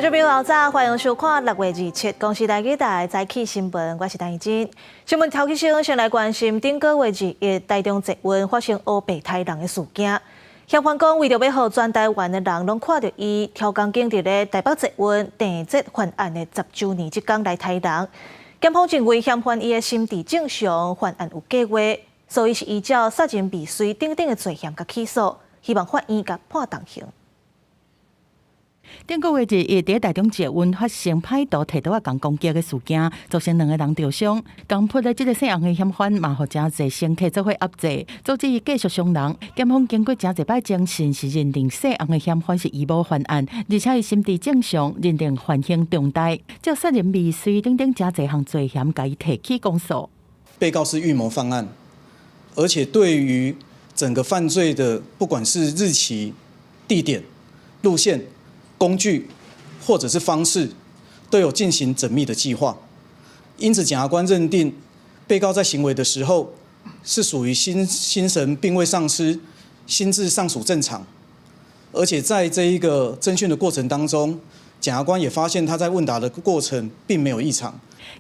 眾朋友早，歡迎收看6月27公視台語台早起新聞，我是陳怡真。新聞頭起先，先來關心頂個月21台中捷運發生烏白刣人的事件。嫌犯講為著欲予全台灣的人攏看著伊，挑鋼筋佇咧台北捷運鄭捷犯案的10週年這工來刣人。檢方認為嫌犯伊的心智正常，犯案有計劃，所以是依照殺人未遂等等的罪嫌共起訴，希望法院共判重刑。頂個月21佇台中捷運發生歹徒提刀仔共攻擊的事件，造成兩個人著傷。共撲的這個姓洪的嫌犯嘛，予誠濟乘客做伙壓制，阻止伊繼續傷人。檢方經過誠濟擺偵訊，是認定姓洪的嫌犯是預謀犯案，而且伊心智正常，認定犯行重大，照殺人未遂等等誠濟項罪嫌，共伊提起公訴。被告是預謀犯案，而且對於整個犯罪的，不管是日期、地點、路線、工具或者是方式，都有進行縝密的計劃，因此檢察官認定被告在行為的時候是屬於心神並未喪失，心智尚屬正常，而且在這一個偵訊的過程當中，檢察官也發現他在問答的過程並沒有異常。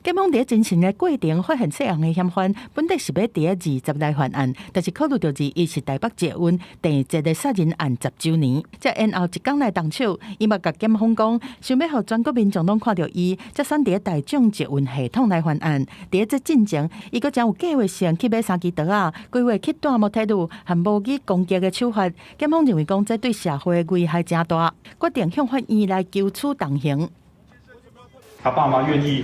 檢方佇偵訊的過程發現姓洪的嫌犯本底是欲佇20來犯案，但是考慮著21是台北捷運鄭捷的殺人案10週年，才延後一工來動手。伊嘛共檢方講，想欲予全國民眾攏看著伊，才選佇大眾捷運系統來犯案。佇這進前，伊閣誠有計劃性去買三支刀仔，規劃去斷摩鐵路和模擬攻擊的手法。檢方認為講，這對社會危害誠大，決定向法院來求處重刑。他爸媽願意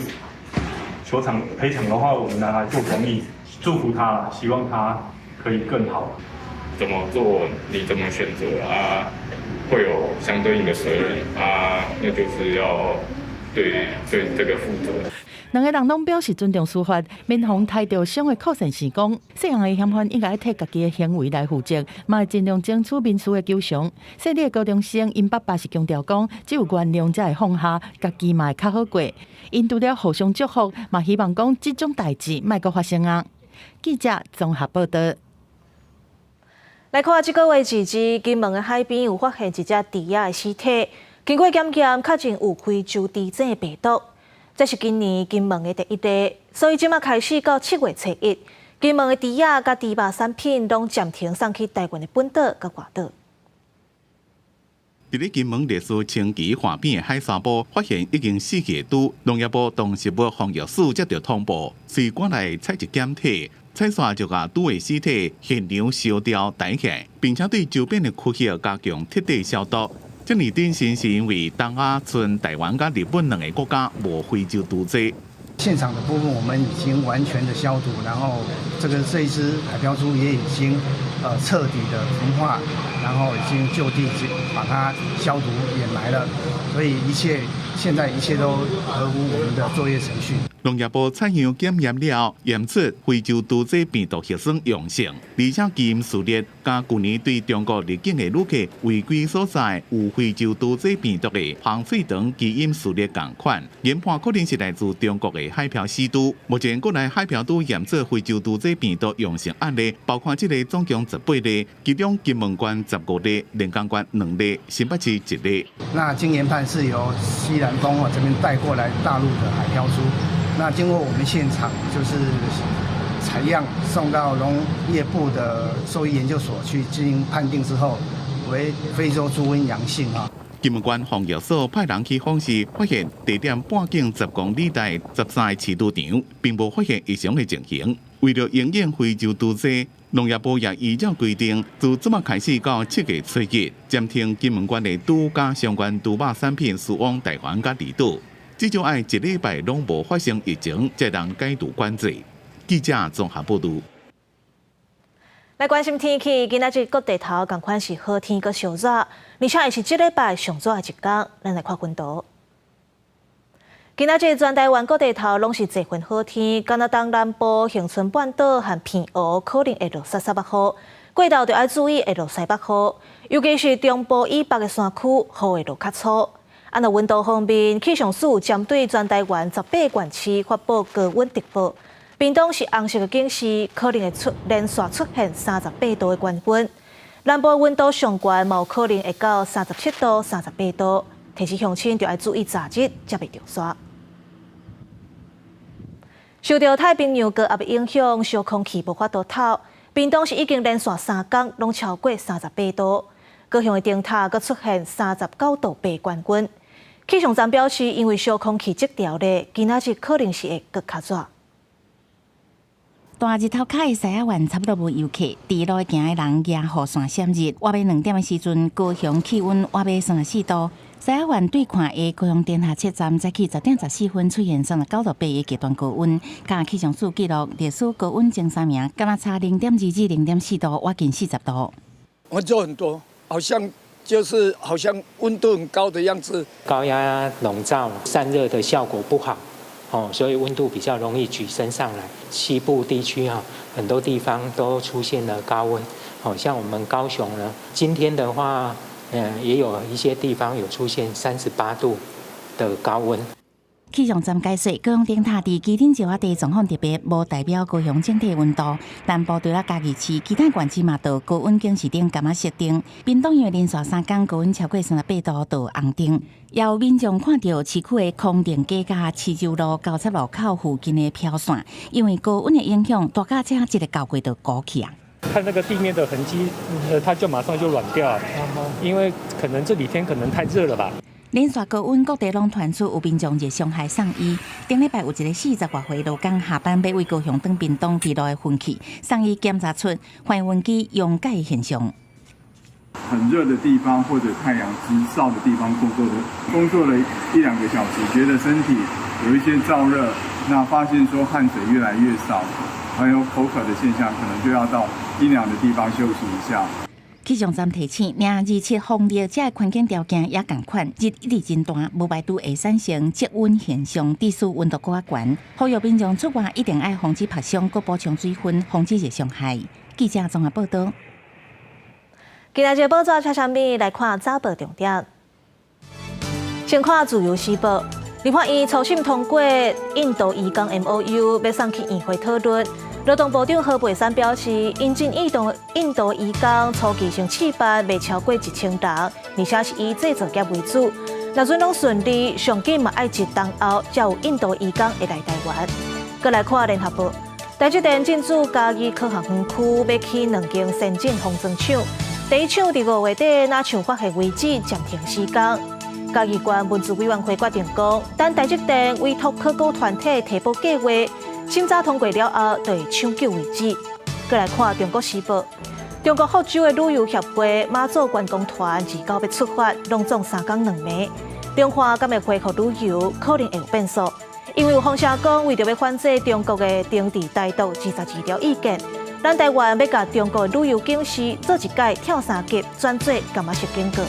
求償賠償的話，我們拿來做公益，祝福他，希望他可以更好。怎麼做，你怎麼選擇啊？會有相對應的責任啊，那就是要對這個負責。兩個人攏表示尊重司法。民防刣著傷的柯先生講，細漢的嫌犯應該替家己的行為來負責，嘛會盡量爭取民事的求償。細膩的高中生𪜶爸爸是強調講，只有原諒才會放下，家己嘛會較好過。𪜶除了互相祝福，嘛希望講這種代誌莫閣發生啊。記者綜合報道。來看這個月22，金門的海邊有發現一隻豬仔的屍體，經過檢驗，確認有非洲豬瘟病毒。這是今年金門的第一例，所以這馬開始到7月初1，金門的豬仔佮豬肉產品攏暫停送去台灣的本島佮外島。佇咧金門麗思清崎岸邊的海沙埔，發現已經死去的豬，農業部動植物防疫署接著通報，隨趕來採集檢體，採紲就共豬的屍體現場燒掉帶起來，並且對周邊的區域加強徹底消毒。這爾擔心是因為東亞賰台灣佮日本兩个國家無非洲豬災。現場的部分我們已經完全的消毒，然後這一隻海漂豬也已經徹底的焚化，然後已經就地把它消毒掩埋了，所以現在一切都合乎我們的作業程序。農業部採樣檢驗了，驗出非洲豬瘟病毒核酸陽性，而且基因序列佮舊年對中國入境的旅客違規所在有非洲豬瘟病毒的紅喙長基因序列仝款，研判可能是來自中國的海漂死豬。目前國內海漂豬驗出非洲豬瘟病毒陽性案例，包括這个總共18例，其中金門縣15例，連江縣2例，新北市1例。那經研判是由西南風這邊帶過來大陸的海漂豬。那經過我們現場就是採樣送到農業部的獸醫研究所去進行判定之後，為非洲豬瘟陽性啊。金門縣防疫所派人去訪視，發現地點半徑10公里內13个飼豬場，並無發現異常的情形。為著因應非洲豬災，農業部也依照規定，自這馬開始到7月初1，暫停金門縣的豬佮相關豬肉產品輸往台灣佮離島。至少愛一禮拜攏無發生疫情，才能解除管制。記者綜合報導。來關心天氣，今仔日各地頭仝款是好天閣燒熱，而且會是這禮拜上熱的一工。咱來看溫度。今仔日全台灣各地頭攏是濟份好天，干焦東南部恆春半島和澎湖可能會落澼澼仔雨，過晝就愛注意會落西北雨，尤其是中部以北的山區，雨會落較粗。啊，若溫度方面，氣象署針對全台灣18縣市發布高溫特報，屏東是紅色的警示，可能會連續出現38度的高溫。南部溫度上懸，嘛有可能會到37度、38度。提醒鄉親著愛注意閘熱，才袂著沙。受著太平洋高壓的影響，燒空氣無法度透。屏東是已經連續3工攏超過38度，高雄的燈塔閣出現39.8度懸溫。氣象站表示，因為燒空氣這條咧，今仔日可能是會閣較熱。大日頭跤的獅仔灣差不多無遊客，佇路行的人舉雨傘閃熱。倚欲2點的時陣，高雄氣溫倚欲34度。獅仔灣對看的高雄電塔測站早起10點14分出現39.8度的極端高溫，佮氣象署記錄歷史高溫前三名，敢若差0.2至0.4度，倚近40度。我熱很多，好像就是好像溫度很高的樣子。高壓籠罩散熱的效果不好。哦，所以溫度比較容易舉升上來。西部地區啊，很多地方都出現了高溫。哦，像我們高雄呢，今天的話，也有一些地方有出現38度的高溫。氣象站解說，高雄燈塔佇旗頂石仔地狀況特別，無代表高雄整體溫度。南部除了嘉義市，其他縣市嘛都高溫警示燈共仔熄燈。屏東因為連續3工高溫超過38度，就紅燈。也有民眾看著市區的空定街佮市州路交叉路口附近的飄線，因為高溫的影響，大家車一个攪過就鼓起啊。看那個地面的痕跡，它就馬上就軟掉了，因為可能這幾天可能太熱了吧。連續高溫，各地攏傳出有民眾熱傷害送醫。頂禮拜有一個40外歲勞工下班欲對高雄轉屏東佇路的昏去，送醫檢查出反應機溶解現象。很熱的地方或者太陽直照的地方工作的，工作了一兩個小時，覺得身體有一些燥熱，那發現說汗水越來越少，還有口渴的現象，可能就要到陰涼的地方休息一下。氣象站提醒，明二七風烈，這个環境條件也仝款，日一直真大，無排除會產生積溫現象，致使溫度閣較懸。呼籲民眾出外一定愛防止曬傷，閣補充水分，防止熱傷害。記者綜合報道。今仔日報紙車啥物來看早報重點。先看自由時報，立法院初審通過印度移工 MOU，欲送去院會討論。勞動部長何佩珊表示，引進印度移工初期先試辦，袂超過1000人，而且是以製造業為主。若準攏順利，上緊嘛愛一冬後，才有印度移工會來台灣。閣來看聯合報，台積電進駐嘉義科學園區，欲起兩間先進封裝廠。第一廠佇5月底，若像發現危機暫停施工。嘉義縣文資委員會決定講，等台積電委託考古團體提報計劃，審查通過了後，就會搶救為止。閣來看《中國時報》，中國福州的旅遊協會馬祖觀光團29欲出發，攏總3工2暝。兩岸敢會恢復旅遊，可能會有變數，因為有風聲講，為著欲反制中國的懲治台獨22條意見，咱台灣欲共中國旅遊警示做一擺跳三級，轉做感覺式警告。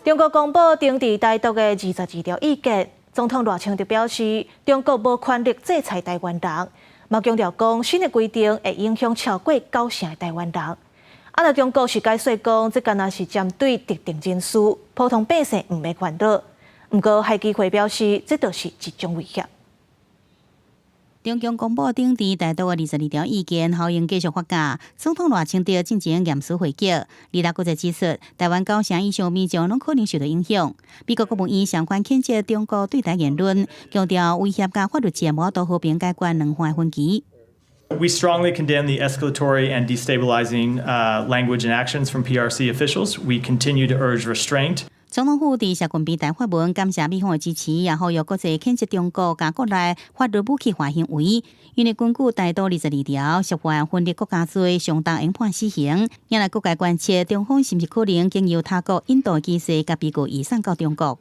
中國公布懲治台獨的22條意見，總統賴清德表示，中國無權力制裁台灣人，嘛強調講新的規定會影響超過九成的台灣人。啊，若中國是解說講，這敢若是針對特定人士，普通百姓毋免煩惱。毋過海基會表示，這就是一種威脅。中共公布懲治台獨的22條意見，效應繼續發酵。總統賴清德進前嚴詞回擊，李達閣再指出，台灣九成以上民眾攏可能受到影響。美國國務院相關譴責中國對台言論，強調威脅佮法律上無法度和平解決兩岸分歧。 We strongly condemn the escalatory and destabilizing language and actions from PRC officials. We continue to urge restraint. 總統府佇社群平台發文感謝美方的支持，也呼籲國際譴責中國共國內法律武器化行為。因為根據台獨22條，涉犯分裂國家罪，上重應判死刑。也來各界關切，中方是毋是可能經由他國引渡機制，共被告移送到中國？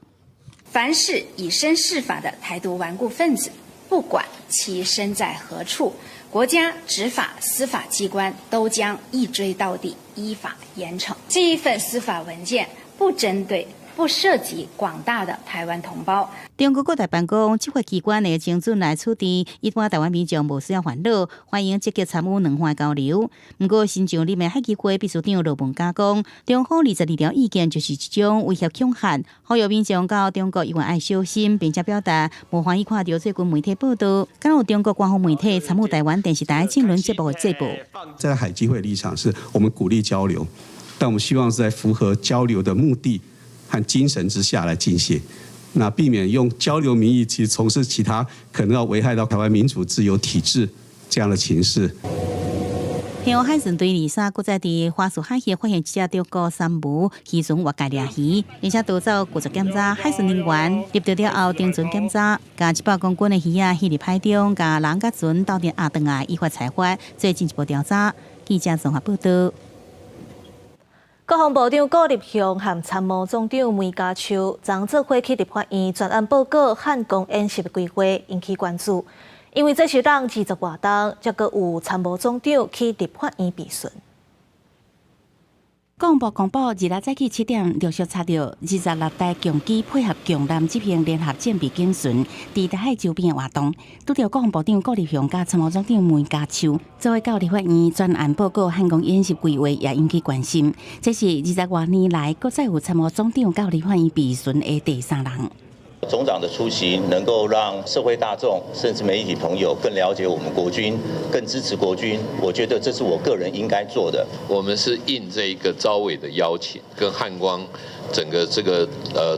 凡是以身試法的台獨頑固分子，不管其身在何處，國家執法司法機關都將一追到底，依法嚴懲。這一份司法文件不針對、不涉及廣大的台灣同胞。中國國台辦講，執法機關會精準來處置，一般台灣民眾無需要煩惱，歡迎積極參與兩岸交流。毋過，新上任的海基會秘書長羅文嘉講，中方22條意見就是一種威脅恐嚇，呼籲民眾到中國猶原愛小心，並且表達無歡喜看著最近媒體報道，敢有中國官方媒體參與台灣電視台政論節目的節目。在海基會立場是我們鼓勵交流。但我們希望是在符合交流的目的和精神之下來進行，那避免用交流名義去從事其他可能要危害到台灣民主自由體制這樣的情勢。平海巡隊二三，閣再佇花束海域發現一隻中國三無漁船越界掠魚，而且逃走拒絕檢查，海巡人員入釣了後登船檢查，共700公斤的魚仔棄佇海中，共人佮船鬥陣壓轉來，依法裁罰，做進一步調查。記者綜合報道。國防部長顧立雄和參謀總長梅家超昨做伙去立法院專案報告漢光演習的規劃引起關注，因為這是隔20外冬，才閣有參謀總長去立法院備詢。國防部公布，2日早起7點，陸續查著26台共機配合共艦執行聯合戰備警巡，佇台海周邊的活動。拄著國防部長顧立雄佮參謀總長梅家超，做伙到立法院專案報告漢光演習規劃，也引起關心。這是20外年來，閣再有參謀總長到立法院備詢的第三人。總長的出席，能夠讓社會大眾甚至媒體朋友更了解我們國軍，更支持國軍。我覺得這是我個人應該做的。我們是應這個召委的邀請，跟漢光整個這個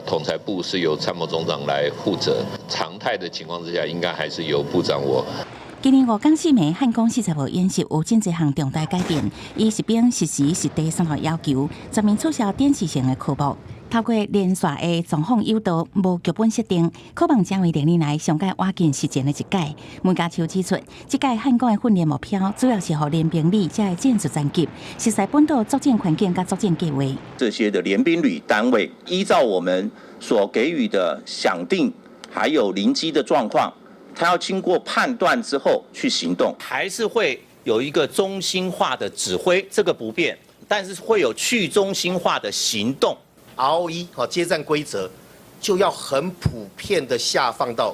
統裁部是由參謀總長來負責。常態的情況之下，應該還是由部長我。今年五講四暝漢光40號演習有真濟項重大改變，以實兵實時實地三項要求，全面取消展示性的科目。透過連線的狀況誘導，無劇本設定，可望成為歷年來上蓋倚近實戰的一屆。梅家超指出，這屆漢光的訓練目標主要是予聯兵旅這个戰術層級，熟悉本島作戰環境佮作戰計劃。這些的聯兵旅單位，依照我們所給予的想定，還有臨機的狀況，他要經過判斷之後去行動，還是會有一個中心化的指揮，這個不變，但是會有去中心化的行動。 ROE 和接戰規則就要很普遍的下放到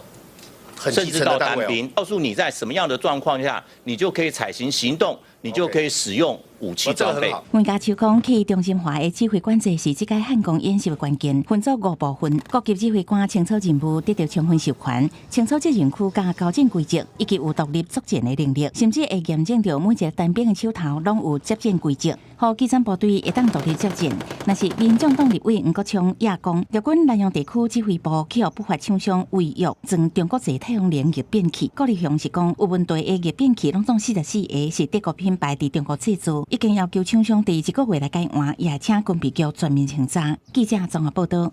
很基層的單位，告訴你在什麼樣的狀況下，你就可以採行行動，你就可以使用武器裝備。梅家超講，去中心化的指揮管制是這屆漢光演習的關鍵，分做五部分，各級指揮官清楚任務，得到充分授權，清楚責任區佮交戰規則，以及有獨立作戰的能力，甚至會驗證著每一個單兵的手頭攏有接戰規則，予基層部隊會當獨立作戰。若是民眾黨立委黃國昌也講，陸軍南洋地區指揮部去予不法廠商違約裝中國製太陽能逆變器，顧立雄是講有問題的逆變器攏總44個是德國品牌佇中國製造，已經要求廠商佇一個月內改換，也請軍備局全面清查。記者綜合報道。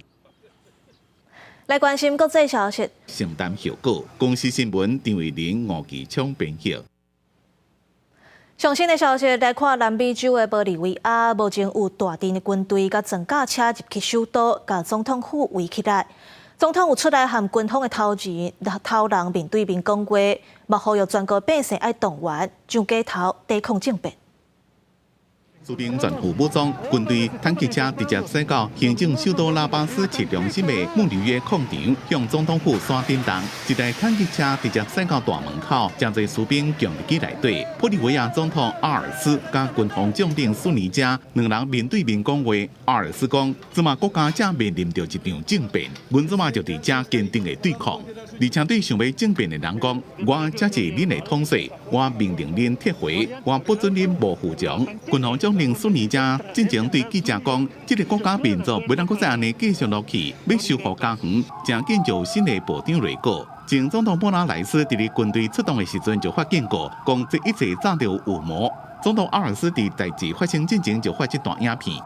來關心國際消息。承擔後果。公視新聞張慧玲、吳其昌編譯。上新的消息來看，南美洲的玻利維亞目前有大陣的軍隊佮裝甲車入去首都，共總統府圍起來。總統有出來和軍方的頭人頭人面對面講話，嘛呼籲全國百姓愛動員上街頭抵抗政變。士兵全副武裝，軍隊坦克車直接駛到行政首都拉巴斯市中心的穆里約廣場，向總統府山頂動。一台坦克車直接駛到大門口，誠濟士兵徛入去內底。玻利維亞總統阿爾斯佮軍方將領蘇尼加兩人面對面講話。阿爾斯講：這馬國家正面臨著一場政變，阮這馬就佇遮堅定的對抗。而且對想欲政變的人講：我才是恁的統帥，我命令恁撤回，我不准恁無服從。軍方將領蘇尼加進前對記者講：這个國家民族袂當閣再按呢繼續落去，欲收復家園，誠緊就有新的部長內閣。前總統莫拉萊斯佇咧軍隊出動的時陣就發警告，講這一切早就有預謀。總統阿爾斯佇代誌發生進前就發這段影片。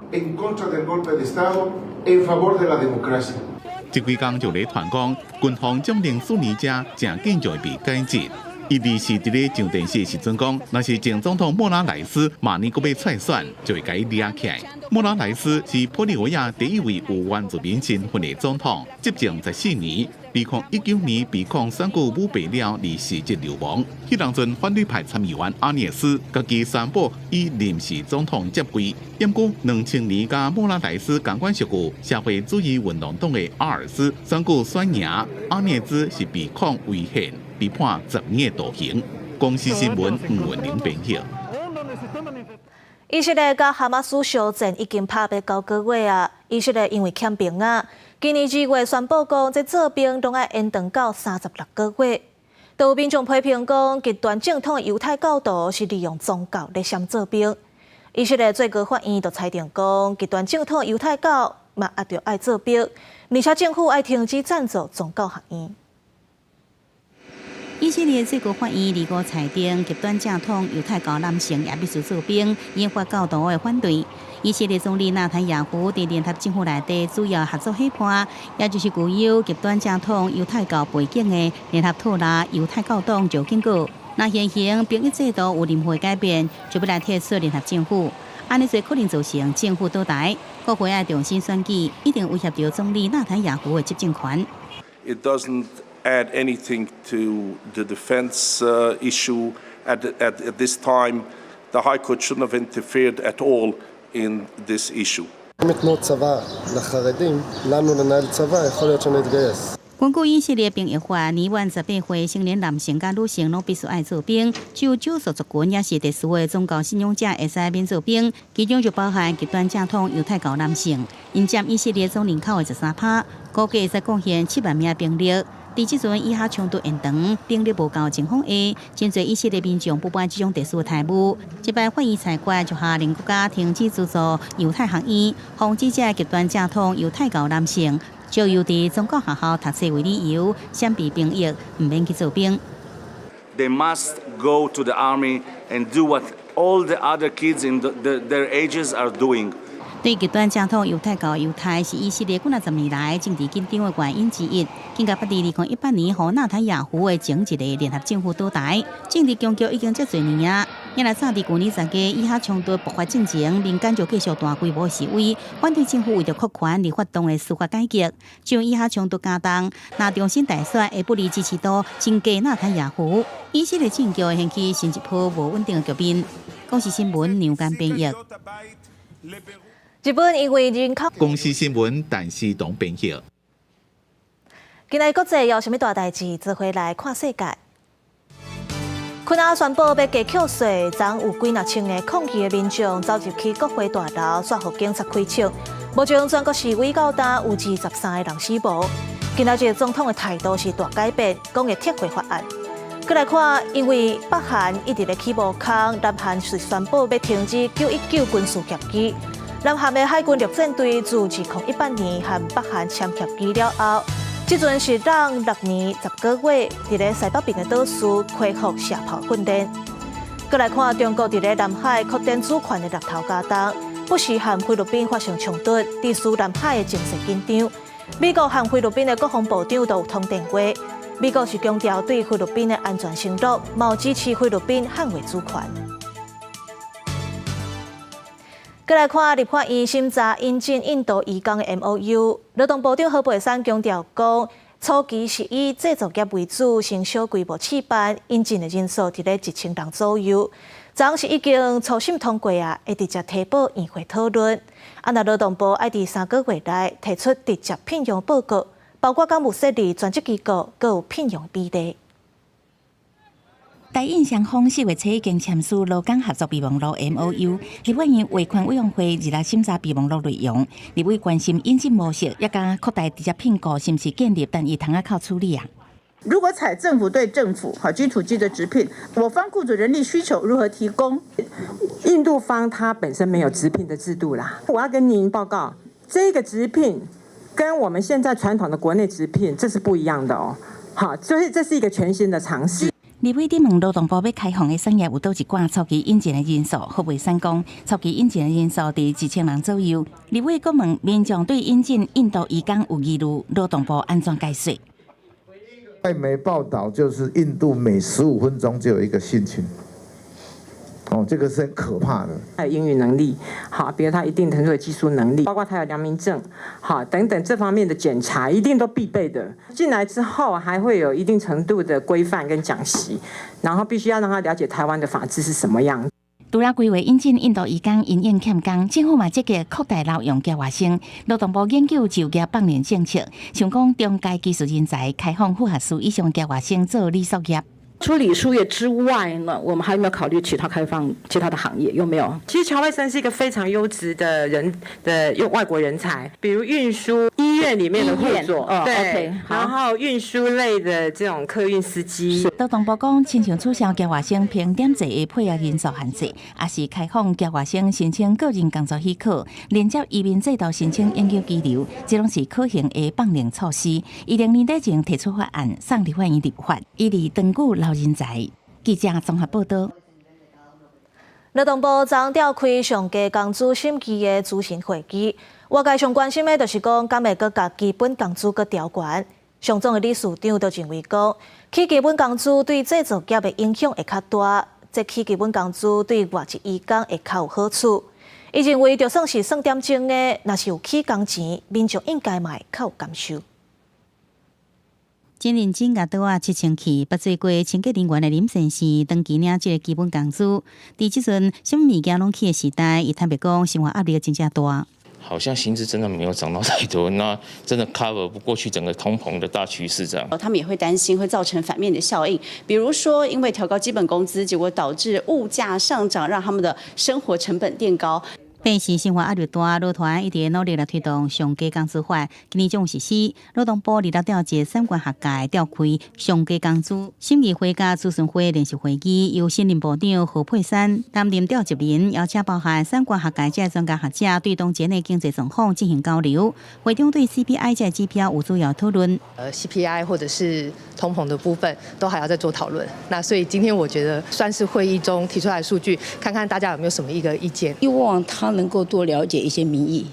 這幾工就咧傳講，軍方將領蘇尼加誠緊就會被解職。伊二是佇咧上電視的時陣講，若是前總統莫拉萊斯明年閣欲掣選，就會共伊掠起來。莫拉萊斯是玻利維亞第一位有原住民身份的總統，執政14年，2019年被控選舉舞弊了而辭職流亡。彼當陣反對派參議員阿涅斯家己宣布以臨時總統接位。毋過2000年佮莫拉萊斯仝款屬於社會主義運動黨的阿爾斯選舉選贏，阿涅茲是被控違憲，被判10年的徒刑。公視新聞吳文玲編譯。以色列佮哈馬斯相戰已經拍欲9個月啊！以色列因為欠兵仔，今年2月宣布講，這做兵攏愛延長到36個月。都有民眾批評講，極端正統的猶太教徒是利用宗教來攕做兵。以色列最高法院就裁定講，極端政黨猶太教嘛也著愛做兵，而且政府愛停止贊助宗教學院。以色列最高法院二五裁定，極端正統猶太教男性也必須做兵，引發教徒的反對。以色列總理納坦雅胡佇聯合政府內底主要合作夥伴，也就是具有極端正統猶太教背景的聯合托拉猶太教黨就警告，若現行兵役制度有任何改變，就欲來退出聯合政府，按呢做可能造成政府倒台，國會愛重新選舉，一定威脅著總理納坦雅胡的執政權。 It doesn't add anything to the defense issue at this time. The High Court shouldn't have interfered at all in this issue. אם ייתנו צבא לחרדים, לנו לנהל צבא, יכול להיות שנתגייס. 根據以色列兵役法，年滿18歲成年男性佮女性攏必須愛做兵，只有少數族群抑是特殊的宗教信仰者會使免做兵，其中就包含極端正統猶太教男性，𪜶佔以色列總人口的13趴，估計會使貢獻7萬名兵力。佇這陣以哈衝突延長，兵力無夠情況下，真濟以色列民眾不滿這種特殊待遇。這擺法院裁決就下令國家停止資助猶太學院，防止這極端正統猶太教男性藉由佇宗教學校讀冊為理由，閃避兵役，毋免去做兵。 They must go to the army and do what all the other kids in their ages are doing. 對極端正統猶太教猶太是以色列幾若十年來政治緊張的原因之一。更加捌佇2018年，予納坦雅胡的前一個聯合政府倒台，政治僵局已經遮濟年啊。也來早佇舊年10月以哈衝突爆發進前，民間就繼續大規模示威，反對政府為著擴權而發動的司法改革。將以哈衝突加重，若重新大選會不利支持度增加納坦雅胡，以色列政局會掀起新一波無穩定的局面。公視新聞梁間編譯。日本因為人口，公視新聞陳思東編譯。今日國際有啥物大代誌？做伙來看世界。肯亞宣布欲加扣稅，昨有幾若千个抗議的民眾走入去國會大樓，煞予警察開槍。目前全國示威到今有23個人死亡。今仔日總統的態度是大改變，講會撤回法案。閣來看，因為北韓一直咧起無空，南韓是宣布欲停止9.19軍事協議。南韓的海軍陸戰隊自2018年和北韓簽協議了後，這陣是讓6年10個月，佇咧西北邊的島嶼恢復射炮訓練。閣來看中國佇咧南海擴展主權的勢頭加重，不時和菲律賓發生衝突，致使南海的情勢緊張。美國和菲律賓的國防部長都有通電話，美國是強調對菲律賓的安全承諾，嘛支持菲律賓捍衛主權。閣來看立法院審查引進印度移工的 MOU，勞動部長何佩珊強調講，初期是以製造業為主，先小規模試辦，引進的人數佇咧1000人左右。昨是已經初審通過啊，會直接提報院會討論。啊，若勞動部愛佇3個月內提出直接聘用報告，包括敢有設立專職機構，閣有聘用比例。台印雙方4月初已經簽署勞工合作備忘錄 MOU，立法院衛權委員會二日審查備忘錄內容，立委關心引進模式，抑佮擴大直接聘雇是毋是建立單一窗仔口處理啊？如果採政府對政府哈 G to G 的直聘，我方雇主人力需求如何提供？印度方他本身沒有直聘的制度啦。我要跟您報告，這個直聘跟我們現在傳統的國內直聘這是不一樣的哦。好，所以這是一個全新的嘗試。立委質問勞動部欲開放的產業有佗一寡初期引進的人數，何佩珊講，初期引進的人數佇1000人左右。立委閣問民眾對引進印度移工有疑慮，勞動部按怎解說？外媒報道就是印度每15分鐘就有一個性侵，哦，這個是很可怕的。他有英語能力，好，比如他一定程度的技術能力，包括他有良民證，好，等等這方面的檢查一定都必備的。進來之後還會有一定程度的規範跟講習，然後必須要讓他了解台灣的法制是什麼樣。除了規劃引進印度移工因應欠工，政府嘛積極擴大留用交換生。勞動部研究就業放免政策，想講中階技術人才開放副學士以上交換生做理數業。除旅宿業之外呢，我們還有沒有考慮其他開放其他的行業？有沒有？其實僑外生是一個非常優質的人的用外國人才，比如運輸、醫院裡面的護佐，對， OK，然後運輸類的這種客運司機。勞動部講，親像取消僑外生評點制的配額人數限制，也是開放僑外生申請個人工作許可，連接移民制度申請永久居留，這攏是可行的放靈措施。預定年底前提出法案，送立法院立法，以利長久留人才。記者綜合報道。勞動部昨召開上低工資審議的諮詢會議，外界上關心的就是講，敢會閣共基本工資閣調懸。商總的理事長就認為講，起基本工資對製造業的影響會較大，這起基本工資對外籍移工會較有好處。伊認為，就算是算點鐘的，若是有起工錢，民眾應該嘛會較有感受。真認真共桌仔切清氣，捌做過清潔人員的林先生，長期領這个基本工資。佇這陣啥物物件攏起的時代，伊坦白講，生活壓力真正大。好像薪資真的沒有漲到太多，那真的 cover 不過去整個通膨的大趨勢這樣。他們也會擔心會造成反面的效應，比如說因為調高基本工資，結果導致物價上漲，讓他們的生活成本墊高。變是生活壓力大，勞團一直努力來推動上低工資法，今年將實施。勞動部二六召集產官學界召開上低工資審議會佮諮詢會聯席會議，由新任部長何佩珊擔任召集人，邀請包含產官學界這專家學者對當前的經濟狀況進行交流。會中對 CPI 這指標有主要討論。CPI 或者是通膨的部分都還要再做討論。那所以今天我覺得算是會議中提出來的數據，看看大家有沒有什麼一個意見。希望他能夠多了解一些民意，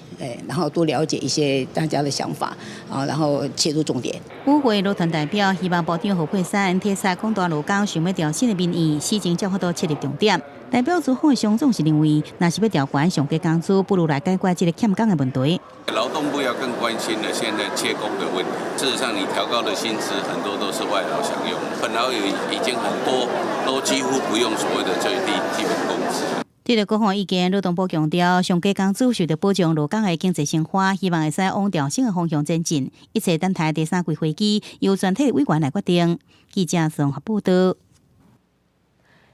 然後多了解一些大家的想法啊，然後切入重點。與會勞團代表希望部長何佩珊體察廣大勞工想欲調薪的民意，施政才有法度切入重點。代表資方的商總是認為，若是欲調懸上低工資，不如來解決這个欠工的問題。勞動部要更關心的現在缺工的問題。事實上，你調高的薪資很多都是外勞享用，本來已經很多都幾乎不用所謂的最低基本工資。對著各方意見，勞動部強調，上低工資受著保障勞工的經濟生活，希望會使往調薪的方向前進。一切等待第三季會議由全體委員來決定。記者綜合報道。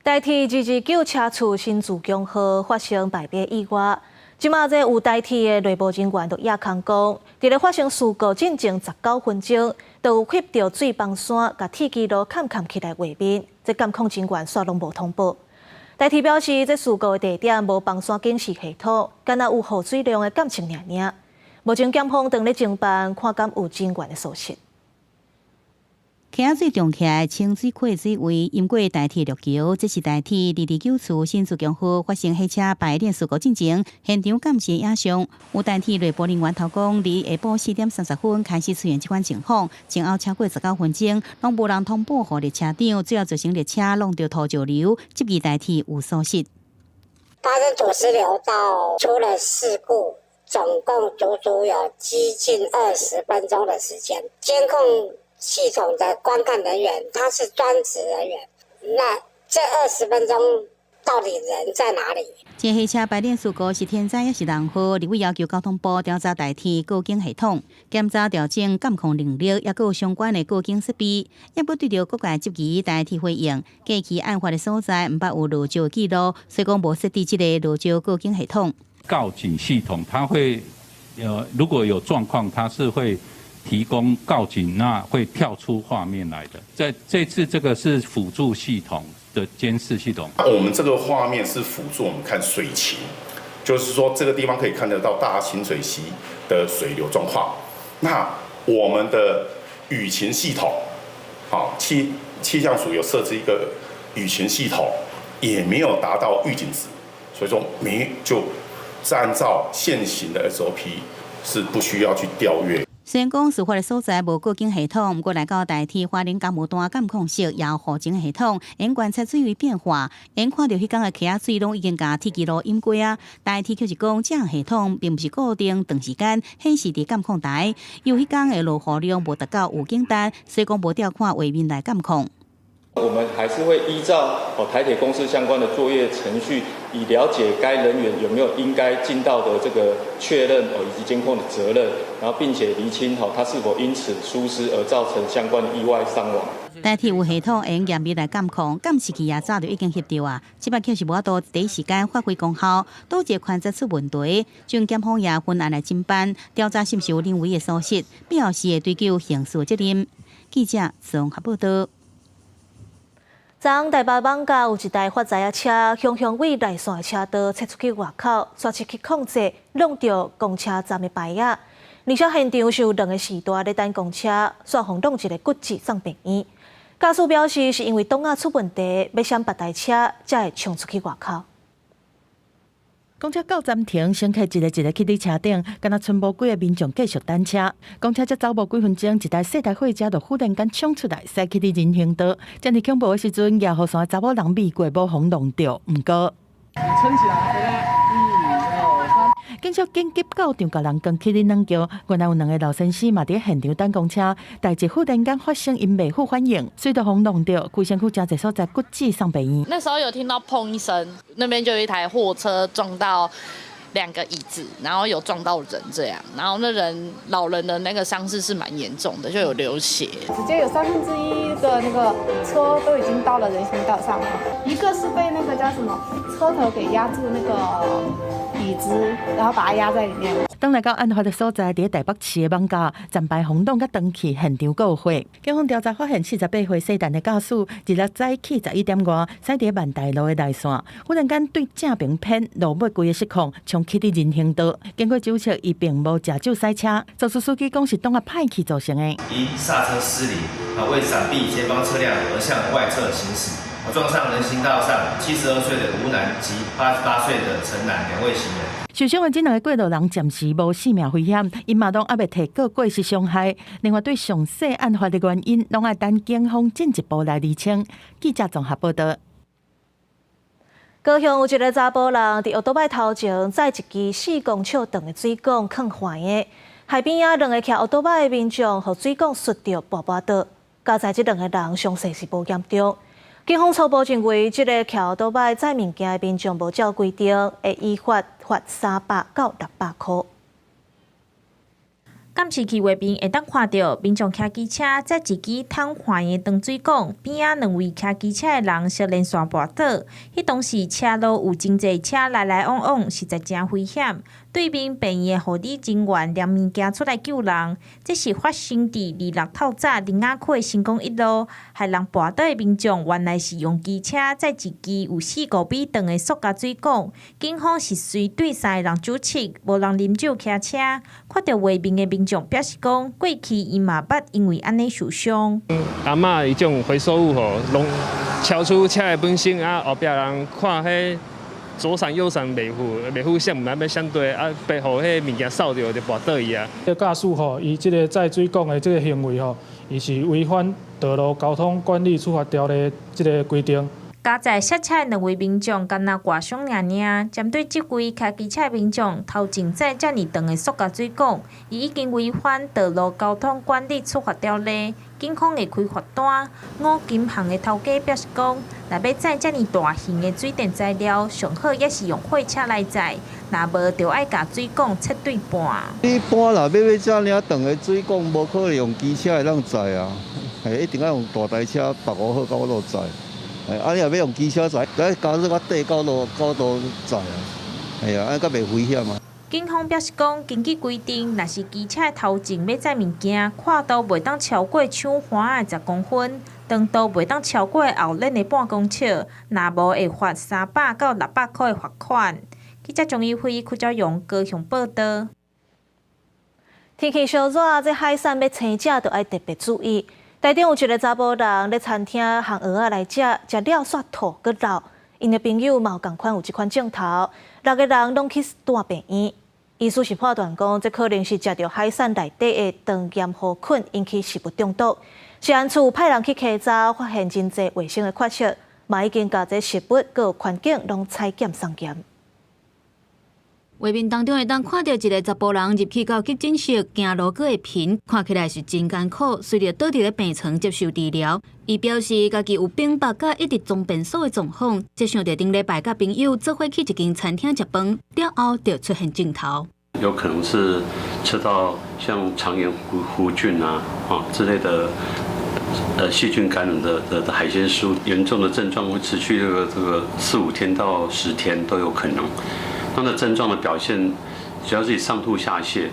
台鐵229車次新自強號發生排鱉意外，這馬這有台鐵的內部人員就掖空講，佇咧發生事故進前19分鐘，就有翕著水崩山共鐵支路崁崁起來畫面，這監控人員煞攏無通報。台鐵表示，這事故的地點無崩山警示系統，干焦有雨水量的監測爾爾。目前檢方正咧偵辦，看敢有人員的疏失。溪仔水漲起來，清水溪水位淹過台鐵陸橋，這是台鐵229次新自強號發生火車排鏈事故進前，現場監視影像。有台鐵內部人員頭講，佇下晡4點30分開始出現這款情況，前後超過19分鐘，攏無人通報予列車長，最後造成列車挵著土石流，質疑台鐵有疏失。發生土石流到出了事故，總共足足有接近20分鐘的時間，監控系統的觀看人員，他是專職人員，那這20分鐘到底人在哪裡？這火車排鏈事故是天災抑是人禍？立委要求交通部調查台鐵告警系統，檢查調整監控能力，抑閣有相關的告警設備。抑閣對著各界質疑，台鐵回應，過去案發的所在毋捌有落石記錄，所以講無設置這个落石告警系統。告警系統，它會，如果有狀況，它是會提供告警，那會跳出畫面來的。在這次這個是輔助系統的監視系統。我們這個畫面是輔助我們看水情，就是說這個地方可以看得到大清水溪的水流狀況。那我們的雨情系統，好，氣象署有設置一個雨情系統，也沒有達到預警值，所以說沒就按照現行的 SOP 是不需要去調閱。雖然講事發的所在無告警系統，毋過來到台鐵花蓮工務段監控室，也有雨情系統，會觀察水位變化，會看著彼工的溪仔水攏已經共鐵支路淹過啊。台鐵卻是講，這項系統並毋是固定長時間顯示佇監控台，因為彼工的落雨量無達到預警值，所以講無調看畫面來監控。我們還是會依照哦台鐵公司相關的作業程序，以了解該人員有沒有應該盡到的這個確認哦以及監控的責任，然後並且釐清哦他是否因此疏失而造成相關的意外傷亡。台鐵有系統會用嚴密來監控，監視器也早就已經翕著啊。這擺確實無法度第一時間發揮功效，導致環節出問題，將檢方也分案來偵辦，調查是毋是有人為的疏失，必要時會追究刑事責任。記者綜合報道。昨昏台北艋舺有一台發財仔車，雄雄對內線的車道切出去外口，煞失去控制，挵著公車站的牌仔。而且現場是有兩个序大咧等公車，煞予挵一个骨折送病院。駕駛表示是因為擋仔出問題，欲閃別台車才會衝出去外口。公車到站停，乘客一个一个去佇車頂，敢若賰無幾个民眾繼續等車。公車才走無幾分鐘，一台細台貨車就忽然間衝出來，駛去佇人行道。這爾恐怖的時陣，野雨傘的查某人避過，無予挵著。毋過，撐起來，一、二、三。警察緊急到場，共人扛起佇軟轎。原來有兩个老先生嘛佇現場等公車，代誌忽然間發生，𪜶袂赴反應，隨著予挵著，規身軀誠濟所在骨折送病院。那時候有聽到砰一聲，那邊就有一台貨車撞到兩個椅子，然後有撞到人這樣，然後那人老人的那個傷勢是蠻嚴重的，就有流血。直接有1/3的那個車都已經到了人行道上了，一個是被那個叫什麼車頭給壓住那個椅子，然後把它壓在裡面。當來到案發的所在，佇台北市的艋舺，站牌予挵共斷去，現場閣有火。警方調查發現，48歲姓陳的駕駛，26早起11點外，駛佇萬大路的內線，忽然間對正爿偏，路尾規个失控，衝去佇人行道。經過酒測，伊並無食酒駛車。肇事司機講是擋仔歹去造成的。因剎車失靈，啊，為閃避前方車輛而向外側行駛，撞上人行道上72歲的吳男及88歲的陳男兩位行人。受傷的這兩个過路人暫時無性命危險，𪜶嘛攏猶未提告過失傷害。另外，對詳細案發的原因，攏愛等警方進一步來釐清。記者綜合報道。高雄有一个查埔人佇歐多擺頭前載一支4公尺長的水管囥橫的，海邊仔兩个騎歐多擺的民眾，予水管摔著跋跋倒，佳哉這兩个人傷勢是無嚴重。警方初步認為，這个騎歐多擺載物件的民眾無照規定，會依法罰300到600箍。監視器畫面會當看著民眾騎機車載一支淌橫的長水管，邊仔兩位騎機車的人相連線跋倒。彼當時車路有真濟車來來往往，實在誠危險。對面病院的護理人員拎物件出來救人。這是發生佇26透早苓仔區成功一路，害人跋倒的民眾原來是用機車載一支有4、5米長的塑膠水管。警方是隨對三个人酒測，無人啉酒騎車。看著畫面的民眾表示講，過去伊嘛捌因為按呢受傷。阿嬤伊種回收物吼，攏超出車的本身啊，後壁人看彼左閃右閃袂赴，袂赴閃，毋知欲閃佗，啊，白予彼物件掃著就跋倒去啊。這個駕駛吼，伊這个載水管的這个行為吼，伊是違反道路交通管理處罰條例這个規定。佳哉摔車的兩位民眾，敢若外傷爾爾。針對這位騎機車的民眾頭前載遮爾長的塑膠水管，伊已經違反道路交通管理處罰條例，警方會開罰單。五金行的頭家表示講，若欲載遮爾大型的水電材料，上好也是用貨車來載，若無就愛共水管切對半。一般若欲買遮爾長的水管，無可能用機車會當載啊，係一定愛用大台車縛好高路載。啊！你若欲用機車載，來加熱較短高度高度載啊，係啊，按呢較袂危險啊。警方表示講，根據規定，若是機車頭前欲載物件，闊度袂當超過搶環仔的10公分，長度袂當超過後輪的半公尺，若無會罰300到600箍的罰款。記者張怡輝、柯昭榮高雄報道。天氣燒熱，這海產欲生食，就愛特別注意。台中有一个查埔人咧餐廳烘蚵仔來食，食了煞吐閣漏，𪜶的朋友嘛有仝款有這款症頭，六个人攏去蹛病院。醫師是判斷講，這可能是食著海產內底的腸黏糊菌引起食物中毒。食安處派人去稽查，發現真濟衛生的缺失，嘛已經共這食物閣環境攏採檢送檢。畫面當中會當看著一个查埔人入去到急診室，行路閣會貧，看起來是真艱苦，隨著倒佇咧病床接受治療。伊表示，家己有反腹佮一直裝便所的狀況，才想著頂禮拜佮朋友做伙去一間餐廳食飯，了後就出現鏡頭。有可能是吃到像腸炎弧菌啊、啊之類的，細菌感染的海鮮食物，嚴重的症狀會持續這個4、5天到10天都有可能。它的症狀的表現，主要是以上吐下瀉、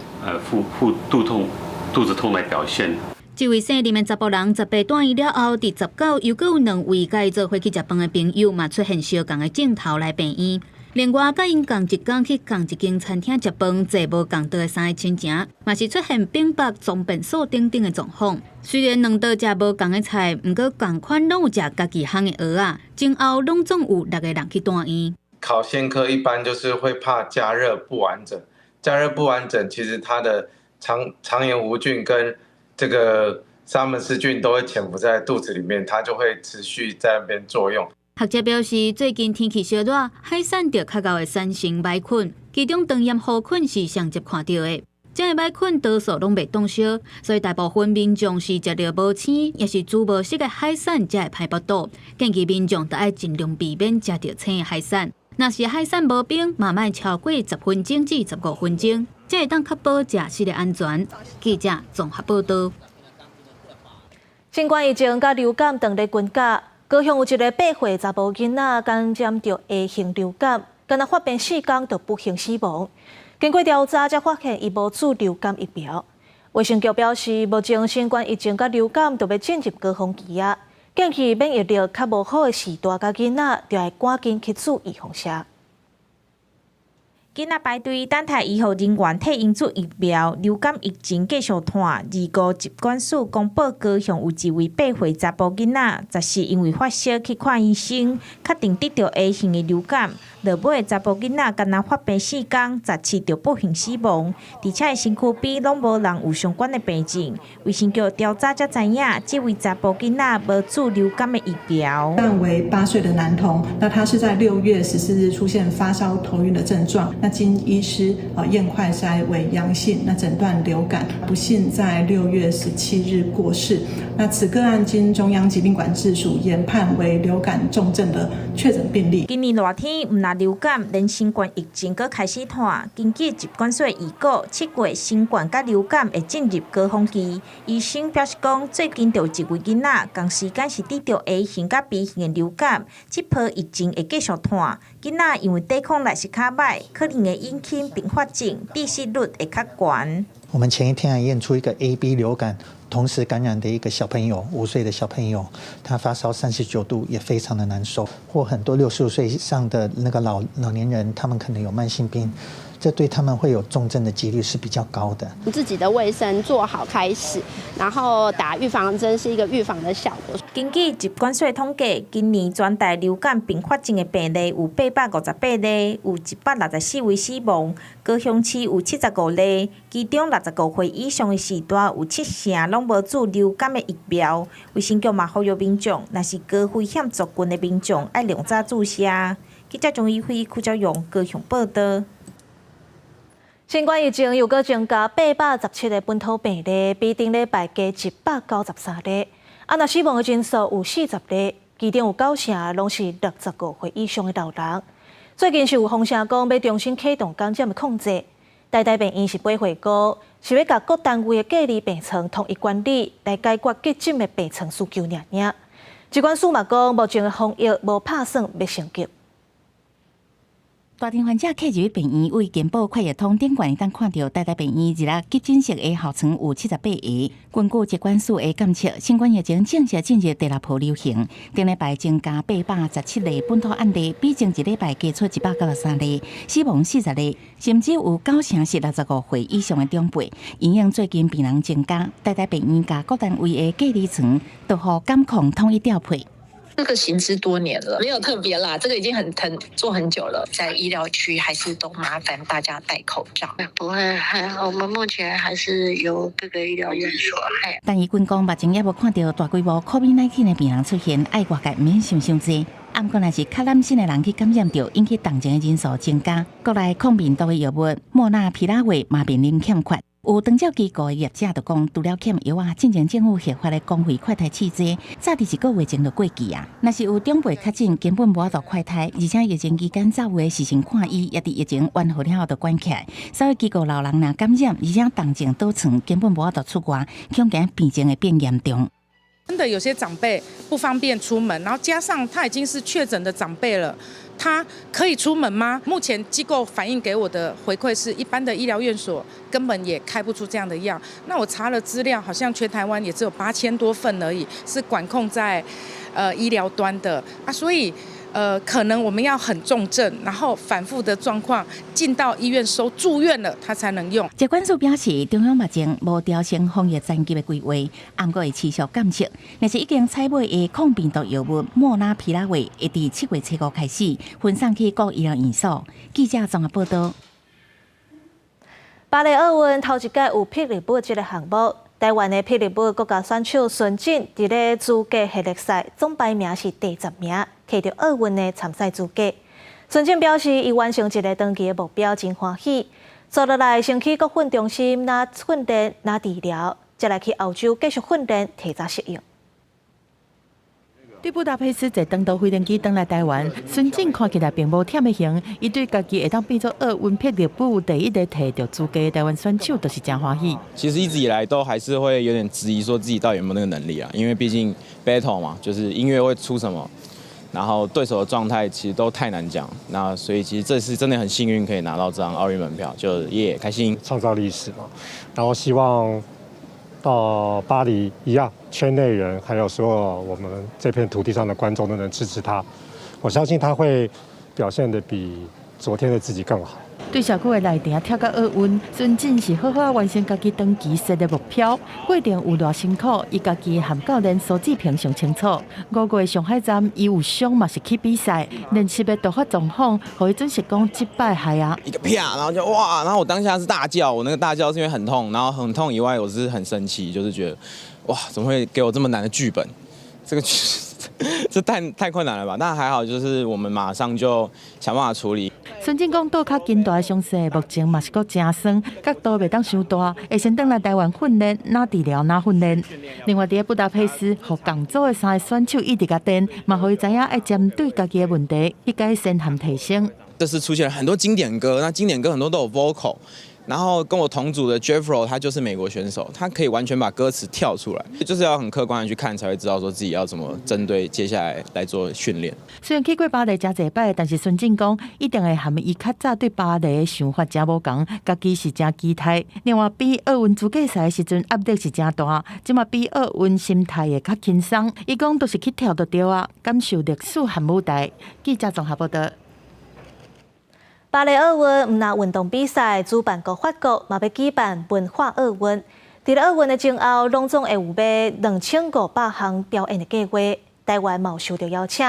腹肚痛、肚子痛來表現。這位姓林的查埔人，18住院了後，佇19又閣有兩位佮伊做伙去食飯的朋友，嘛出現相仝的鏡頭來病院。另外，佮𪜶仝一工去仝一間餐廳食飯，坐無仝桌的三個親情，嘛是出現反腹、裝便所等等的狀況。雖然兩桌食無仝的菜，毋過仝款攏有食家己烘的蚵仔，前後攏總有六個人去住院。烤鮮科一般就是會怕加熱不完整，加熱不完整，其實它的腸炎弧菌跟這個沙門氏菌都會潛伏在肚子裡面，它就會持續在那邊作用。學者表示，最近天氣燒熱，海產就較𠢕會產生魃菌，其中腸炎弧菌是上捷看著的。這个魃菌多數攏袂凍燒，所以大部分民眾是食著無鮮，抑是煮無熟的海產才會歹腹肚。建議民眾著愛盡量避免食著生的海產。若是海產無冰，嘛莫超過10分鐘至15分鐘，才會當確保食食的安全。記者綜合報導。新冠疫情佮流感當咧滾架，高雄有一个8歲查埔囡仔感染著 A 型流感，干焦發病4工就不幸死亡。經過調查，才發現伊無注流感疫苗。衛生局表示，目前新冠疫情佮流感都欲進入高峰期啊，建議免疫力較無好的序大佮囡仔，就愛趕緊去注預防射。囡仔排隊等待醫護人員替𪜶注疫苗，流感疫情繼續湠。二五疾管署公布，高雄有一位8歲查埔囡仔，14因為發燒去看醫生，確定得著 A 型的流感。落尾查埔囡仔干焦發病4工，17就不幸死亡，而且身軀邊攏無人有相關的病症。衛生局調查才知影，這位查埔囡仔無注流感的疫苗。但為8歲的男童，那他是在6月14日出現發燒、頭暈的症狀。那經醫師啊驗快篩為陽性，那診斷流感，不幸在6月17日過世。那此個案經中央疾病管制署研判為流感重症的確診病例。今年熱天毋但流感，連新冠疫情閣開始湠。根據疾管署預告，7月新冠佮流感會進入高峰期。醫生表示講，最近就有一位囡仔仝時間是得著 A 型佮 B 型的流感，這波疫情會繼續湠。囡仔因為抵抗力是較䆀，可能會引起併發症，致死率會較懸。我們前一天還驗出一個 A、B 流感同時感染的一個小朋友，5歲的小朋友，他發燒39度，也非常的難受。或很多65歲以上的那個老年人，他們可能有慢性病，這對他們會有重症的幾率是比較高的。自己的衛生做好開始，然後打預防針是一個預防的效果。根據疾管署統計，今年全台流感併發症的病例有858例，有164位死亡。高雄市有75例，其中65歲以上的序大有七成攏無注流感的疫苗。衛生局嘛呼籲民眾，若是高危險族群的民眾，愛量早注射。記者張怡輝、柯昭勇高雄報導。新冠疫情又閣增加817個本土病例，比頂禮拜加193例。啊，若死亡的人數有40例，其中有九成攏是65歲以上的老人。最近是有風聲講欲重新啟動感染的控制，台大病院是回報講，是欲共各單位的隔離病床統一管理，來解決急診的病床需求爾爾。疾管署嘛講，目前的防疫無拍算欲升級。大腸患者客入病院，為健保快易通頂懸會當看著台大病院日急診室的號床有78個。根據疾管署的監測，新冠疫情正式進入第六波流行。頂禮拜增加817例本土案例，比前一禮拜加出193例，死亡40例，甚至有九成是65歲以上的長輩。因應最近病人增加，台大病院共各單位的隔離床都予監控統一調配。這個行之多年了，沒有特別啦，這個已經很做很久了。在醫療區還是都麻煩大家戴口罩。不會，還好，我們目前還是由各個醫療院所。但醫軍講，目前猶無看著大規模 COVID-19 的病人出現，愛外界毋免想傷濟。毋過若是較攬身的人去感染著，引起重症的人數增加。國內抗病毒的藥物莫納皮拉韋嘛面臨欠缺。有長照機構的業者就講，除了欠藥仔，進前政府核發的公費快篩試劑，早佇一個月前就過期啊。若是有長輩確診，根本無法度快篩，而且疫情期間走有的是先看醫，也佇疫情緩和了後就關起來。所以機構老人若感染，而且重症倒床，根本無法度出外，恐驚病情會變嚴重。真的有些長輩不方便出門，然後加上他已經是確診的長輩了，他可以出門嗎？目前機構反映給我的回饋是，一般的醫療院所根本也開不出這樣的藥。那我查了資料，好像全台灣也只有8000多份而已，是管控在醫療端的啊，所以可能我們要很重症，然後反覆的狀況進到醫院收住院了，他才能用。疾管署表示，中央目前無調升防疫層級的規劃，毋過會持續監測。若是已經採買的抗病毒藥物莫納皮拉韋，會佇7月初5開始分送去各醫療院所。記者綜合報道。巴黎奧運頭一屆有霹靂舞這个項目，台灣的霹靂舞國家選手孫振佇咧資格系列賽總排名是第10名，摕著奧運的參賽資格。孫振表示，伊完成一个長期的目標，真歡喜。接落來先去國訓中心，若訓練，若治療，再來去歐洲繼續訓練，提早適應。對布達佩斯坐長途飛行機轉來台灣，孫振看起來並無忝的形，伊對家己會當變做奧運霹靂舞第一個摕著資格的台灣選手，就是誠歡喜。其實一直以來都還是會有點質疑，說自己到底有沒有那個能力啊？因為畢竟 battle 嘛，就是音樂會出什麼，然後對手的狀態其實都太難講。那所以其實這次真的很幸運可以拿到這張奧運門票，就耶開心，創造歷史嘛。然後希望到巴黎一樣，圈內人還有所有我們這片土地上的觀眾都能支持他。我相信他會表現得比昨天的自己更好。對社區的內埕跳到奧運，孫振是好好完成家己長期設的目標。過程有偌辛苦，伊家己和教練蘇志平上清楚。5月上海站，伊有傷嘛是去比賽，練習的突發狀況，予伊準是講這擺害啊！一個啪，然後就哇，然後我當下是大叫，我那個大叫是因為很痛，然後很痛以外，我是很生氣，就是覺得哇，怎麼會給我這麼難的劇本？這個這太困難了吧？但還好，就是我們馬上就想辦法處理。孫振講，倒跤筋大的傷勢，目前嘛是閣誠酸，角度袂當傷大，會先轉來台灣訓練，若治療若訓練。另外，佇布達佩斯，予仝組的三个選手一直共電，嘛予伊知影愛針對家己的問題去改善和提升。這次出現了很多經典歌，那經典歌很多都有 vocal。然後跟我同組的 Jeffro，他就是美國選手，他可以完全把歌詞跳出來，就是要很客觀的去看，才會知道說自己要怎麼針對接下來來做訓練。雖然去過巴黎誠濟擺，但是孫振講一定會和伊較早對巴黎的想法誠無仝，家己是誠期待。另外，比奧運資格賽的時陣壓力是誠大，這馬比奧運心態會較輕鬆。伊講都是去跳就對啊，感受歷史和舞台。記者綜合報道。巴黎奧運毋但運動比賽，主辦國法國嘛欲舉辦文化奧運。佇咧奧運的前後，攏總會有欲2500項表演的計劃。台灣嘛有受著邀請，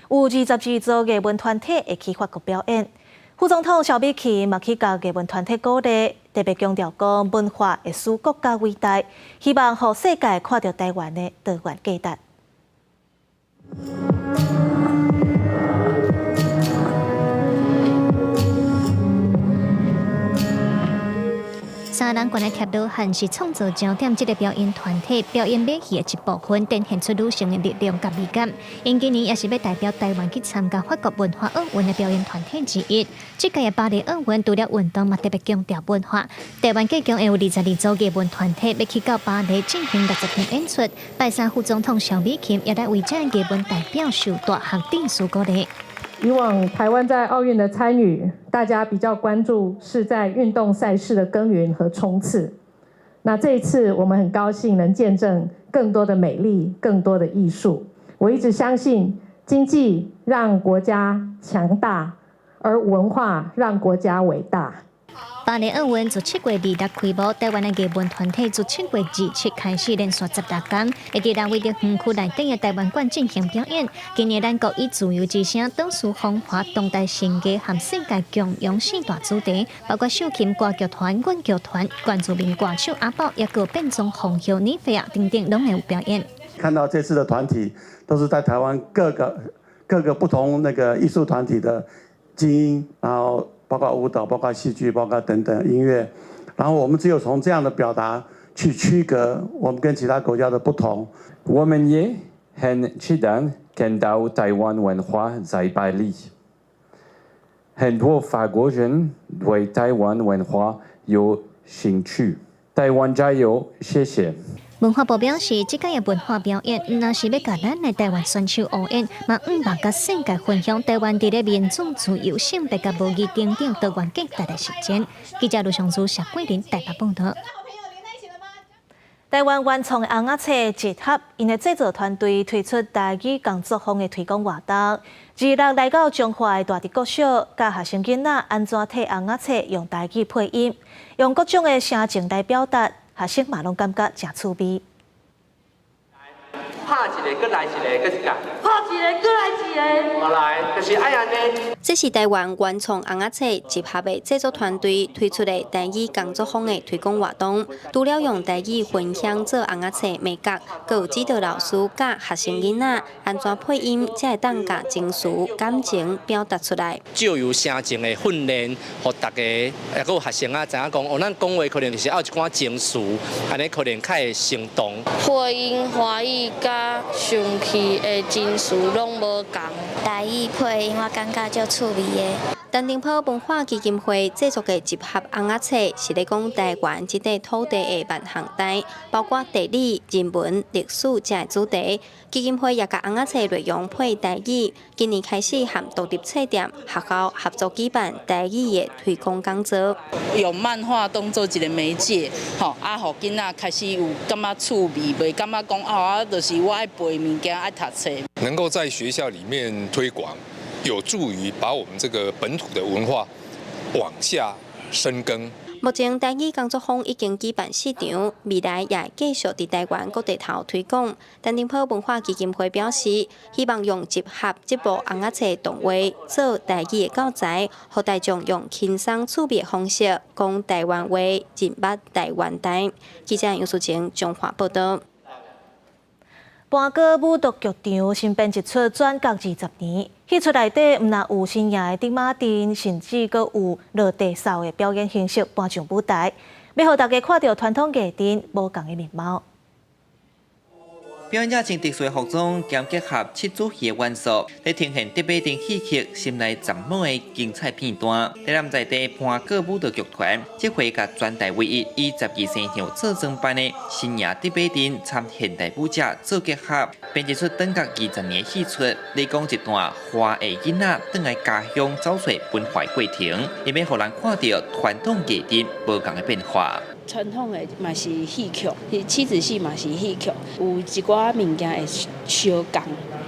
有22組藝文團體會去法國表演。副總統蕭美琴嘛去共藝文團體鼓勵，特別強調講文化會使國家偉大，希望予世界看著台灣的多元價值。三人懸來疊羅漢是創造焦點，這个表演團體表演馬戲的一部分，展現出女性的力量佮美感。𪜶今年也是欲代表台灣去參加法國文化奧運的表演團體之一。這屆的巴黎奧運除了運動，嘛特別強調文化。台灣計共會有22組藝文團體欲去到巴黎進行60場演出。拜三副總統蕭美琴也來為這藝文代表受大項致辭鼓勵。以往台灣在奧運的參與，大家比較關注是在運動賽事的耕耘和衝刺。那這一次，我們很高興能見證更多的美麗，更多的藝術。我一直相信，經濟讓國家強大，而文化讓國家偉大。巴黎奧運自7月26開幕，台灣的藝文團體自7月27開始連續16天，會佇人位佇園區內底的台灣館進行表演。今年咱國以自由之聲、島嶼風華、當代神藝和世界共融四大主題，包括秀琴歌劇團、阮劇團、原住民歌手阿寶，抑閣變裝皇后妮菲亞等等，攏會有表演。看到這次的團體都是在台灣各個各個不同那個藝術團體的精英，然後包括舞蹈、包括戲劇、包括等等音樂，然後我們只有從這樣的表達去區隔我們跟其他國家的不同。我們也很期待看到台灣文化在巴黎。很多法國人對台灣文化有興趣。台灣加油，謝謝。文化部表示，這屆的文化表演，毋但是欲共咱的台灣選手応援，嘛向望共世界分享台灣佇咧民主、自由、性別佮無議等等多元價值的實踐。記者盧尚珠、謝桂林台北報導。台灣原創尪仔冊集合，𪜶的製作團隊推出台語工作坊的推廣活動。26來到彰化的大直國小，教學生囡仔按怎替尪仔冊用台語配音，用各種的聲情來表達，學生嘛攏感覺誠趣味。拍一个，閣來一个，閣一個。拍一个，閣來一个。好來，就是愛按呢。這是台灣原創尪仔冊集合的製作團隊推出的台語工作坊的推廣活動。除了用台語分享做尪仔冊美感，閣有指導老師教學生囡仔按怎配音，才會當共情緒、感情表達出來。藉由聲情的訓練，予大家，抑閣有學生仔知影講，哦，咱講話可能就是愛有一寡情緒，按呢可能較會生動。配音歡喜佮生氣的情緒攏無仝。台語配音我感覺足趣味的。陳澄波文化基金會製作的集合尪仔冊，是咧講台灣這塊土地的萬項代，包括地理、人文、歷史這個主題。基金會也共尪仔冊內容配台語，今年開始和獨立冊店、學校合作舉辦台語的推廣講座。用漫畫當做一個媒介，吼啊，予囡仔開始有感覺趣味，袂感覺講啊，就是我愛背物件，愛讀冊。能夠在學校裡面推廣，有助於把我們這個本土的文化往下深耕。目前台語工作坊已經舉辦四場，未來也會繼續佇台灣各地頭推廣。陳澄波文化基金會表示，希望用集合這部尪仔冊動畫做台語的教材，予大眾用輕鬆趣味的方式講台灣話，認捌台灣代。記者楊淑晴彰化報導。盤古舞蹈劇場新編一齣轉角20年，戲出內底毋但有新穎的竹馬陣，甚至閣有落地掃的表演形式搬上舞台，欲予大家看著傳統藝陣無仝的面貌。表演者穿特殊的服裝，兼結合七子戲的元素，來呈現竹馬陣戲曲心內十幕的精彩片段。台南在地盤古舞蹈劇團，這回共全台唯一以十二生肖做裝扮的新穎竹馬陣參現代舞者做結合，編一齣轉角20年的戲出，來講一段華裔囡仔轉來家鄉找揣文化過程，欲予人看著傳統藝陣無仝的變化。傳統的嘛是戲曲，七子戲嘛是戲曲，有一寡物件會相仝，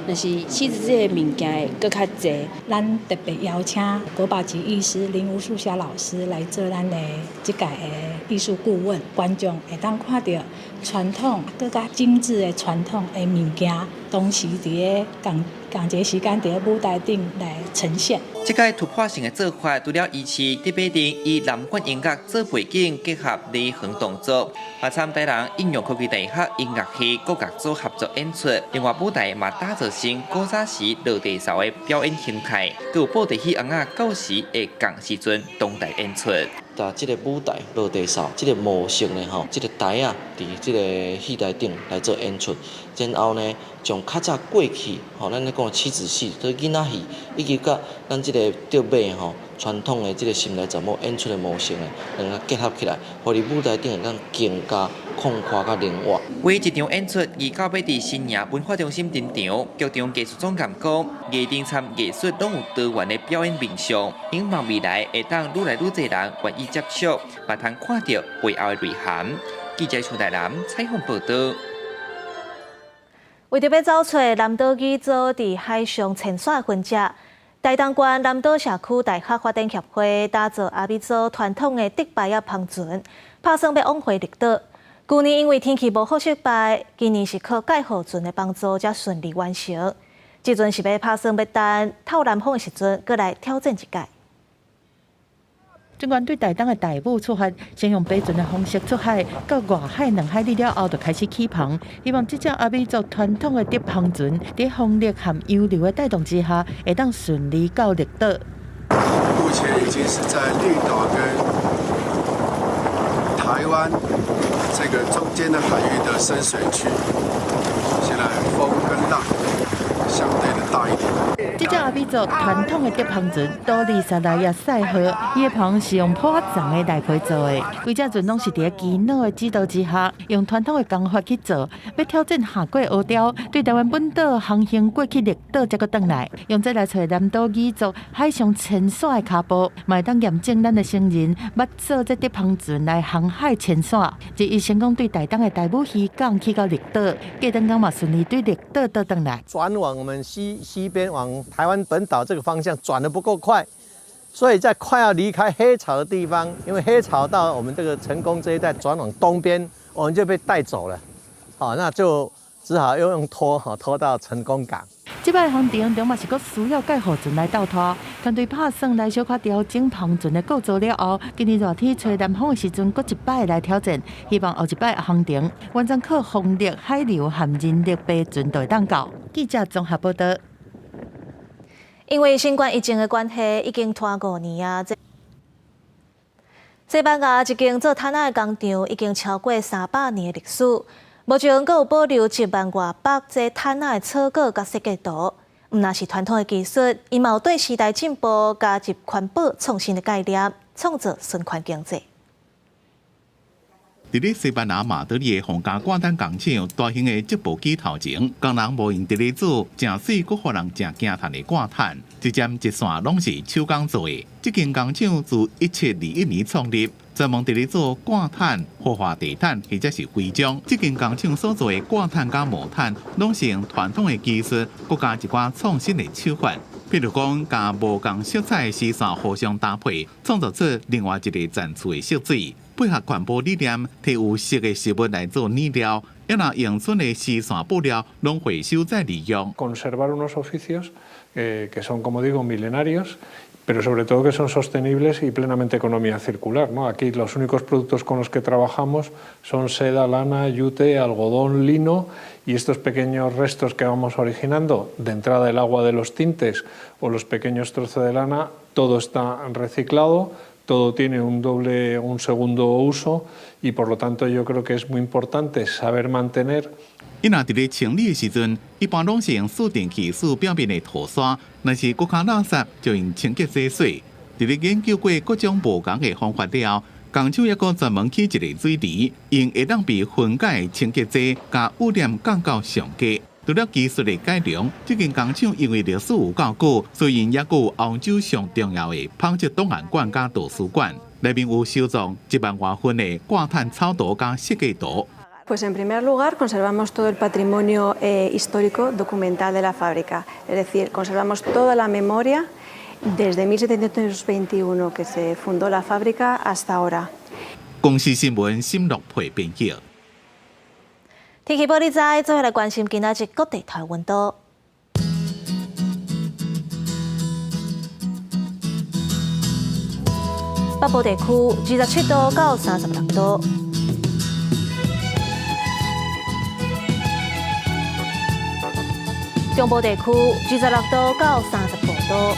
但是七子這个物件會閣較濟。咱特別邀請國寶級藝師林吳素霞老師來做咱的這屆的藝術顧問，觀眾會當看著傳統閣較精緻的傳統的物件，同時佇咧仝仝一个時間佇咧舞台頂來呈現。這個突破性的做法，除了維持竹馬陣以南管音樂做背景，結合離行動作，嘛參台南應用科技大學音樂系國樂組合作演出。另外舞台嘛打造成古早時落地掃的表演形態，閣有布袋戲尪仔舊時的仝時陣當代演出。佇這个舞台落地掃這个模式呢，吼，這个台仔佇這个戲台頂來做演出，然後呢，將較早過去吼，咱咧講七子戲、這囡仔戲，以及佮咱這个竹馬吼傳統的這个心內十幕演出的模式呢，兩个結合起來，予佇舞台頂會當更加曠闊佮靈活。為一場演出，29欲佇新營文化中心登場。劇場藝術總監講，藝陣參藝術攏有多元的表演面向，希望未來會當愈來愈濟人願意接觸，嘛通看著背後的內涵。記者徐台南採訪報導。為著欲找揣南島語族佇海上遷徙的痕跡，台東縣南島社區大學發展協會打造阿美族傳統的竹排仔帆船，拍算欲往回綠島。舊年因為天氣無好失敗，今年是靠蓋號船的幫助才順利完成。這陣是欲拍算欲等透南風的時陣，閣來挑戰一擺。儘管對台東的大武出發，先用白船的方式出海，到外海2海里了後，就開始起帆。希望這隻阿美族傳統的竹帆船，佇風力和洋流的帶動之下，會當順利到綠島。目前已經是在綠島跟台灣這個中間的海域的深水區，現在風跟浪相對的大一點。這隻阿美族傳統的竹帆船，多利薩拉亞賽號，伊的帆是用破叢的內皮做的，規隻船攏是佇耆老的指導之下，用傳統的工法去做。欲挑戰夏季烏雕，對台灣本島航行過去綠島，才閣轉來，用這來揣南島語族海上遷徙的跤步，嘛會當驗證咱的先人捌做這竹帆船來航海遷徙。這伊成功對台東的大武漁港去到綠島，過轉工嘛順利對綠島倒轉來。轉往我們西邊往台灣本島這個方向轉得不夠快，所以在快要離開黑潮的地方，因為黑潮到我們這個成功這一帶轉往東邊，我們就被帶走了。好，那就只好又用拖，拖到成功港。這擺航程中嘛是閣需要蓋貨船來鬥拖，團隊拍算來小可調整帆船的構造了後，今年熱天吹南風的時陣，閣一擺來挑戰，希望後一擺航程完全靠風力、海流和人力白船就會當到。記者綜合報道。因為新冠疫情的關係，已經拖5年啊！西班牙一間做毯仔的工廠已經超過300年的歷史，目前閣有保留1萬外百隻毯仔的草稿佮設計圖。毋但是傳統的技術，伊嘛有對時代進步加入環保創新的概念，創造循環經濟。佇咧西班牙馬德里的皇家掛毯工廠，大型的織布機頭前，工人無閒佇咧做，誠媠閣予人誠驚嘆的掛毯，一針一線攏是手工做的。這間工廠自1721年創立，專門佇咧做掛毯、豪華地毯或者是徽章。這間工廠所做的掛毯佮毛毯，攏是用傳統的技術，閣加一寡創新的手法。譬如講，共無仝色彩的絲線互相搭配，創造出另外一个層次的色水。配合環保理念，提有色的食物來做染料，也若用剩的絲線布料，攏回收再利用。 Conservar unos oficios que son, como digo, milenarios, pero sobre todo que son sostenibles y plenamente economía circular, ¿no? Aquí los únicos productos con los que trabajamos son seda, lana, yute, algodón, lino y estos pequeños restos que vamos originando, de entrada el agua de los tintes o los pequeños trozos de lana, todo está reciclado, todo tiene un doble, un segundo uso y por lo tanto yo creo que es muy importante saber mantener。伊若佇咧清理的時陣，一般攏是用掃電器掃表面的塗刷，若是閣較垃圾，就用清潔劑洗。佇咧研究過各種無仝的方法了後，工廠猶閣專門起一个水池，用會當被分解的清潔劑，共污染降到上低。除了技術的改良，這間工廠因為歷史有夠久，所以猶閣有歐洲上重要的紡織檔案館佮圖書館，內面有收藏1萬外份的掛毯草圖佮設計圖。 Pues en primer lugar conservamos todo el patrimonio histórico documental de la fábrica, es decir, conservamos toda la memoria desde 1721 que se fundó la fábrica hasta ahora. 公視新聞新樂配編輯。天氣報你知，做伙來關心今仔日各地頭溫度。北部地區27度到36度。中部地區26度到35度。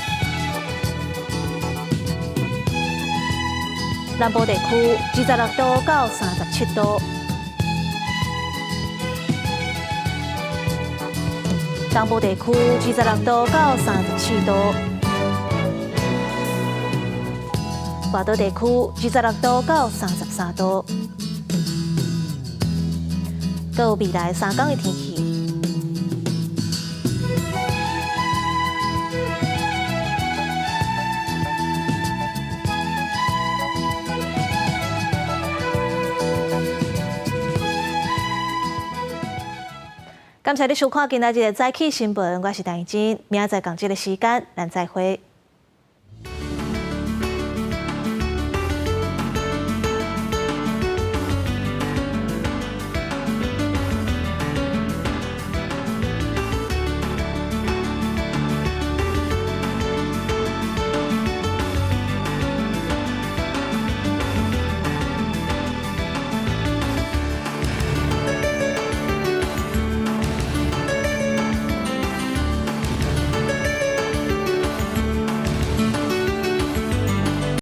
南部地區26度到37度。東部地區26度到37度，外島地區26度到33度。閣有未來3天的天氣。感謝你收看今仔日的早起新聞，我是陳真，明仔載仝這个時間，咱再會。